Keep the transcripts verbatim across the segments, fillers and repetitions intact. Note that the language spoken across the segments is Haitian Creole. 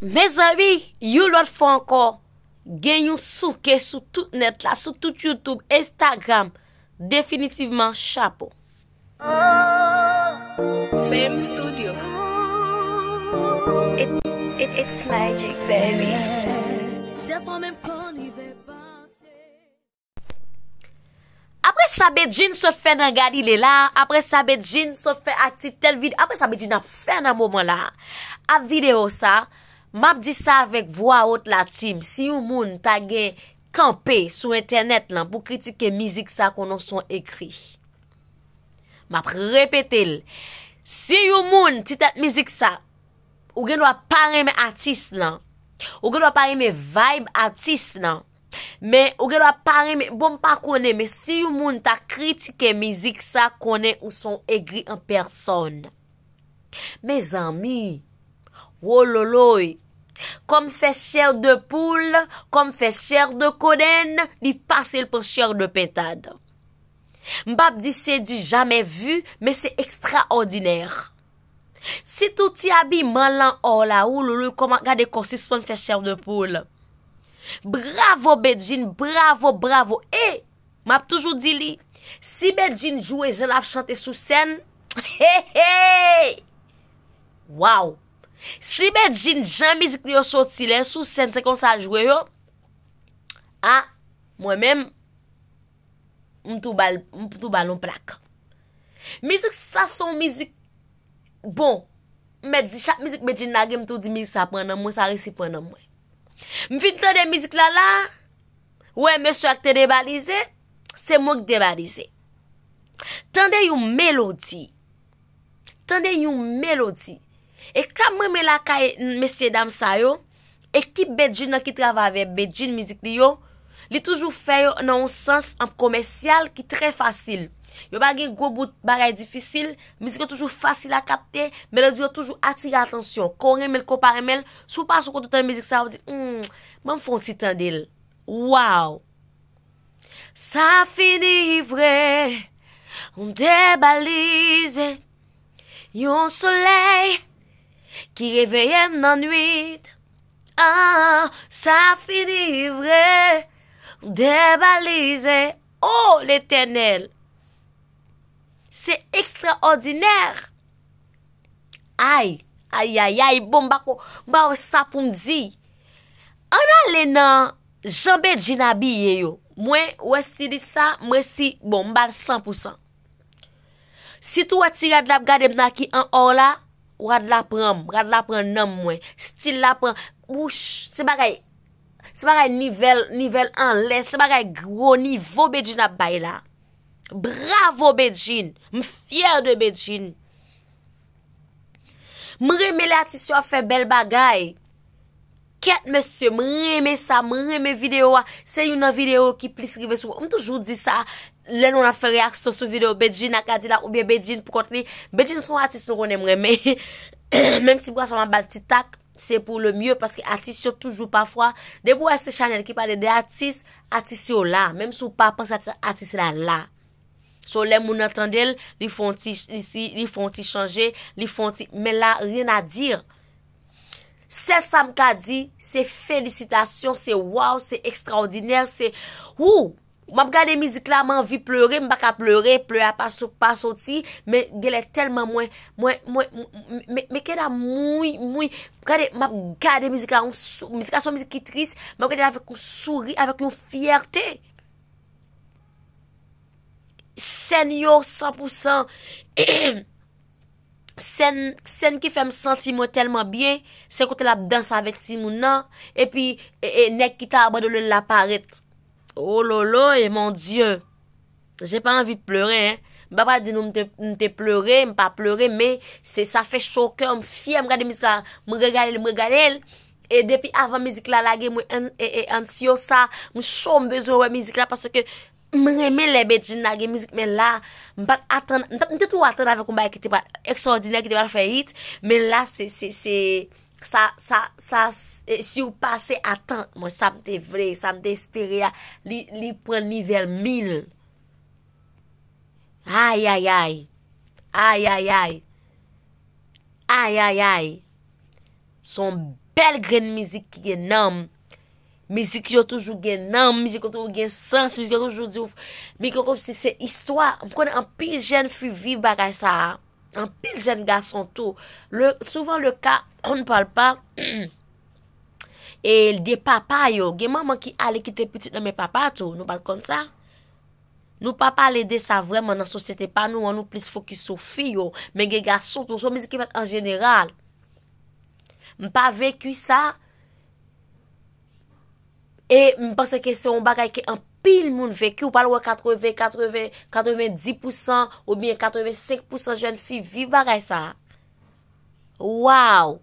Mezanmi, yon lòt fwa ankò, gen yon souke sou tout nèt la, sou tout YouTube, Instagram. Definitivman, chapo. Fame Studio. It, it, it's magic, baby. Dèfwa menm kan rive panse. Apre sa Bedjine sot fè nan Galile la, apre sa Bedjine sot fè ak ti tèl videyo, apre sa Bedjine ap fè nan moman la. Ap videyo sa, m ap di sa avèk vwa wot la team, si yon moun ta gen kanpe sou entènèt lan pou kritike mizik sa konnen w se yon egri. M ap repete l, si yon moun ti tèt mizik sa, ou gen dwa pa renmen atis lan, ou gen dwa pa renmen vibe atis lan, men ou gen dwa pa renmen, bon m pa konnen, men si yon moun ta kritike mizik sa konnen ou se yon egri an pèsòn. Mezanmi, wololoy, kòm fè chè de poul, kòm fè chè de kodenn, li pase l pran chè de pentad. M p ap di se du jamais vu, men se ekstraòdinè. Sitou ti abiman lan ò la, wololoy, kòman gade kò sispann fè chè de poul. Bravo Bedjine, bravo, bravo. E m ap toujou di li, si Bedjine jwe jan l ap chante sou sèn, hey hey! Waw! Si Bedjine jan mizik li yo soti lè l sou sèn se konsa l jwe yo, a mwen menm m tou ba l m tou ba l yon plak. Mizik sa se yon mizik, bon, m mèt di chak mizik Bedjine lage m tou di mizik sa pran nan mwen, sa resi pran nan mwen. M fin tande mizik la la, wè mesye a k te debalize, se mwen k debalize. Tande yon melodi. Tande yon melodi. E sa m renmen lakay mesye dam sa yo, ekip Bedjine nan ki travay avè Bedjine mizik li yo, li toujou fè yo nan yon sans an komèsyal ki trè fasil. Yo pa gen gwo bout bagay difisil, mizik yo toujou fasil a kapte, melodi yo toujou atire atansyon. Ke w renmen l, ke w pa renmen l, si w pase w kote w tande mizik sa, w di, hmm, ban m fè yon ti tande l. Waw! Sa fini vre, ou debalize. Yon solèy ki reveye m nan nwit. Ah, sa fini vre, ou debalize. O Letènèl! Se ekstraòdinè! Ay, ayayay, bon, m pa ko, m pa wè sa pou m di. Ann ale nan jan Bedjine abiye yo. Mwen wè stilis sa, m resi, bon, m ba l san pou san. Sitou wè ti rad la ap gade m nan ki an ò la, rad la pran m, rad la pran nanm mwen, stil la pran, wouch, se bagay, se bagay nivel, nivel anlè, se bagay gwo nivo Bedjine ap bay la. Bravo Bedjine, m fyè de Bedjine. M renmen lè atis yo ap fè bèl bagay. Kèt mesye, m renmen sa, m renmen videyo a. Se youn nan videyo ki plis rive sou mwen. M toujou di sa, lè nou ap fè reyaksyon sou videyo Bedjine ak Adila oubyen Bedjine pou kont li. Bedjine se yon atis nou konnen m renmen. Menm si pafwa m ap ba l ti tak, se pou le mieux paske atis yo toujou pafwa, depi w wè se chanèl ki pale de atis, atis yo la. Menm si w pa panse atis, atis la la. So lè moun nan tande l, li fè yon ti, li, li, li fè yon ti chanje, li fè yon ti, men la, rien à dire. Sèl sa m ka di, se felisitasyon, se waw, se ekstraòdinè, se wou! M ap gade mizik la, m anvi plere, m pa ka plere, plè a pa, so, pa soti, men genlè tèlman mwen, mwen, mwen, m- m- men, men kè dam mwen, mwen, gade, m ap gade mizik la, yon sou- mizik la se yon mizik ki tris, m ap gade l avèk yon souri, avèk yon fyète. Sèn yo san pou san. Sèn, sèn ki fè m santi mwen tèlman byen, se kote l ap danse avèk timoun nan, epi e, e, nèg ki ta abandone l la parèt. Ololoy, mon Dieu. J'ai pas envie de pleurer, hein. M pa pral di nou m te, m te plere, m pa plere, men se sa fè cho kè, m fyè, m gade mizik la, m regade l, m regade l. E depi avan mizik la lage, mwen an- e, e, ansyosa, m cho, m bezwen wè mizik la, paske m renmen lè Bedjine lage mizik, men la, m pa t atann, m pa t- m te tou atann avèk yon bagay ki te pral ekstraòdinè, ki te pral fè hit, men la, se, se, se, sa, sa, sa, e, sipase atant mwen, sa m te vle, sa m te espere a, li, li pran nivel mil. Ayayay. Ayayay. Ayayay. Se yon bèl grenn mizik ki gen nanm. Mizik yo toujou gen nanm, mizik yo toujou gen sans, mizik yo toujou di w, mizik yo kòmsi se istwa. M konnen anpil jèn fi viv bagay sa a. Anpil jèn gason tou. Le, souvent le cas, on ne parle pas, e de papa yo. Gen manman ki ale kite pitit nan men papa tou. Nou pa t konn sa? Nou pa pale de sa vrèman nan sosyete pa nou an, nou plis fokis sou fi yo. Men gen gason tou, se yon mizik ki fèt an jeneral. M pa veki sa. E m panse ke se yon bagay ke anpil moun veki. Ou pral wè katreven, katreven, katrevendis pousan oubyen katrevensenk pousan jèn fi viv bagay sa. Waw!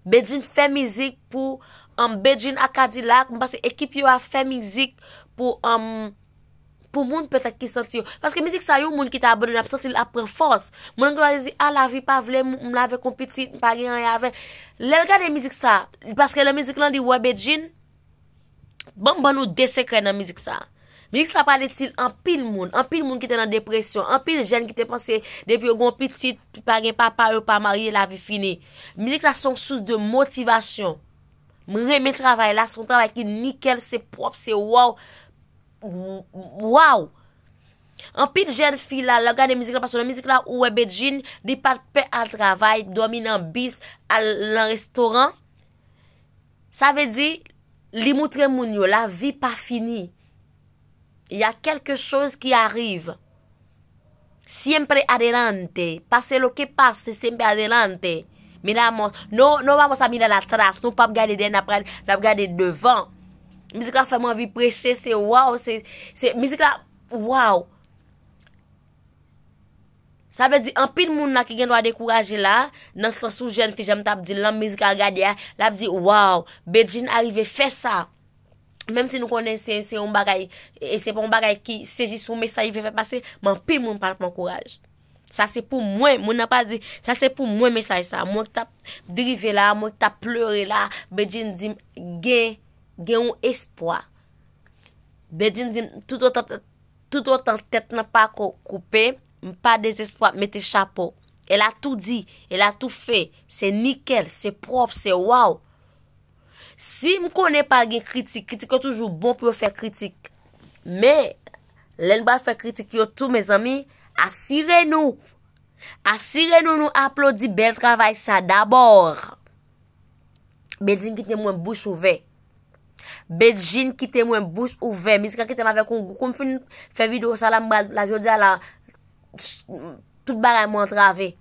Bedjine fè mizik pou, um, Bedjine ak Kadilak. M panse ekip yo a fè mizik pou, um, pou moun petèt ki santi yo. Paske mizik sa, yon moun ki te abandone ap santi l ap pran fòs. Moun nan gen dwa di, "A, lavi pa vle m, m lave kon pitit, m pa gen anyen avè l." Lè l gade mizik sa, paske nan mizik lan, li wè Bedjine, ban m ban nou de sekrè nan mizik sa. Mizik sa pale ti anpil moun, anpil moun ki te nan depresyon, anpil jèn ki te panse depi yo gen yon pitit, pa gen papa, yo pa marye, lavi fini. Mizik la se yon sous de motivasyon. M renmen travay la, se yon travay ki nikèl, se pwòp, se waw. Waw! Anpil jèn fi la, lè w gade mizik la, paske nan mizik la, ou wè Bedjine, li pa t pè al travay, dòmi nan bis, al nan restoran. Sa vle di, li moutre moun yo, lavi pa fini. Il y a quelque chose qui arrive. Siempre adelante. Pase lo que pase, siempre adelante. Miramos, no, no vamos a mirar atrás. Nou p ap gade dèyè, n ap, n ap gade devan. Mizik la fè m anvi preche, se waw, se, se, mizik la, waw. Sa vle di, anpil moun la ki gen dwa dekouraje la, nan sans ou jèn fi, jan m t ap di l lan, mizik al gade a, l ap di, "Waw, Bedjine arive fè sa." Menm si nou konnen se, se yon bagay, e se pa yon bagay ki, se jis yon mesaj li vle fè pase, men anpil moun pral pran kouraj. Sa se pou mwen, moun nan pa di, sa se pou mwen mesaj sa. Mwen ki t ap drive la, mwen ki t ap plere la, Bedjine di m, gen, gen yon espwa. Bedjine di m, tout otan, tout otan tèt lan pa ko koupe, m pa dezespwa, mete chapo. Elle a tout dit, elle a tout fait. Se nikèl, se pwòp, se waw. Si m konnen pa gen kritik, kritik yo toujou bon pou yo fè kritik. Men, lè n pral fè kritik yo tou, mezanmi, asire nou. Asire nou, nou aplodi bèl travay sa dabò. Bedjine kite mwen bouch ouvè. Bedjine kite mwen bouch ouvè. Mizik la kite m avèk yon gou. Kou m fin fè videyo sa la, m pral la jodi a la, tout bagay mwen antrave.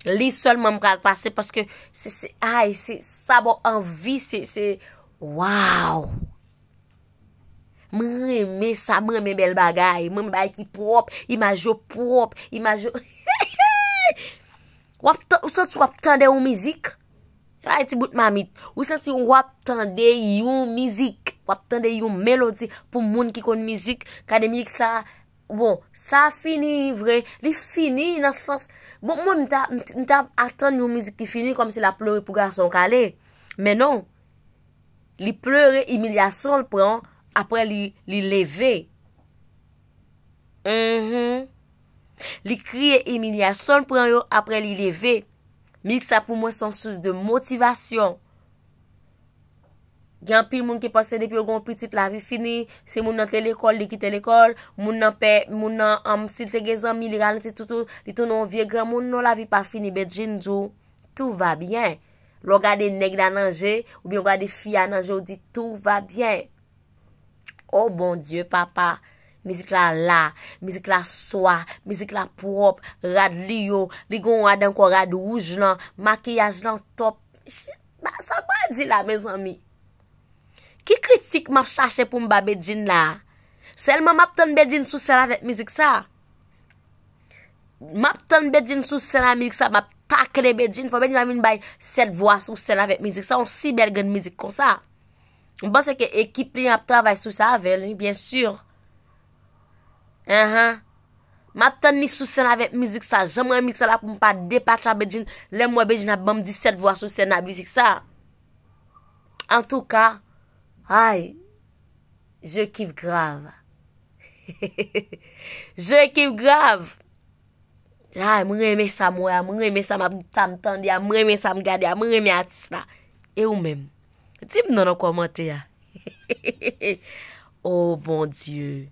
Li sèlman m pral pase paske se, se, ay, se, sa ba w anvi, se, se, waw! M renmen sa, m renmen bèl bagay. M renmen bagay ki pwòp, imaj yo pwòp, imaj yo. W ap tan-, ou santi w ap tande yon mizik. Ay, ti bout mamit. Ou santi w ap tande yon mizik. W ap tande yon melodi. Pou moun ki konn mizik, gade mizik sa. Bon, sa fini vre. Li fini nan sans. Bon, mwen, m ta, m t-, m ta atann yon mizik ki fini kòmsi l ap plore pou gason k ale. Men non. Li plere, imilyasyon l pran, apre li, li leve. Mhm. Li kriye, imilyasyon l pran yo, apre li leve. Mizik sa pou mwen se yon sous de motivasyon. Gen anpil moun ki panse depi yo gen yon pitit, lavi fini. Si moun nan te lekòl, li kite lekòl. Moun nan pè, moun nan, um, si l te gen zanmi, li ralanti toutou, li tounen yon vye granmoun. Non, lavi pa fini, Bedjine di w, tout va bien. Lè w gade nèg la nan je, oubyen w gade fi a nan je, w di, tout va bien. Oh Bondye, papa. Mizik la la, mizik la swa, mizik la pwòp, rad li yo, li gen yon rad ankò, rad wouj lan, makiyaj lan tòp. Ba, sa m pral di la, mezanmi? Ki kritik m ap chache pou m ba Bedjine la? Sèlman m ap tann Bedjine sou sèn avèk mizik sa. M ap tann Bedjine sou sèn avèk mizik sa, m ap takle Bedjine, fò Bedjine pa vin bay sèt vwa sou sèn avèk mizik sa, yon si bèl grenn mizik konsa. M panse ke ekip li an ap travay sou sa avè l, wi, byen si. Ahan. M ap tann li sou sèn avèk mizik sa. Jan mwen mizik sa la pou m pa depatcha Bedjine. Lè m wè Bedjine ap ban m disèt vwa sou sèn ak mizik sa. Antouka, ay, je kiffe grave. Je kiffe grave. Ay, mwen renmen sa m wè a, mwen renmen sa m ap sa m tande a, mwen renmen sa m gade a, mwen renmen atis la. E ou menm? Di m non nan kòmantè a. Oh Bondye.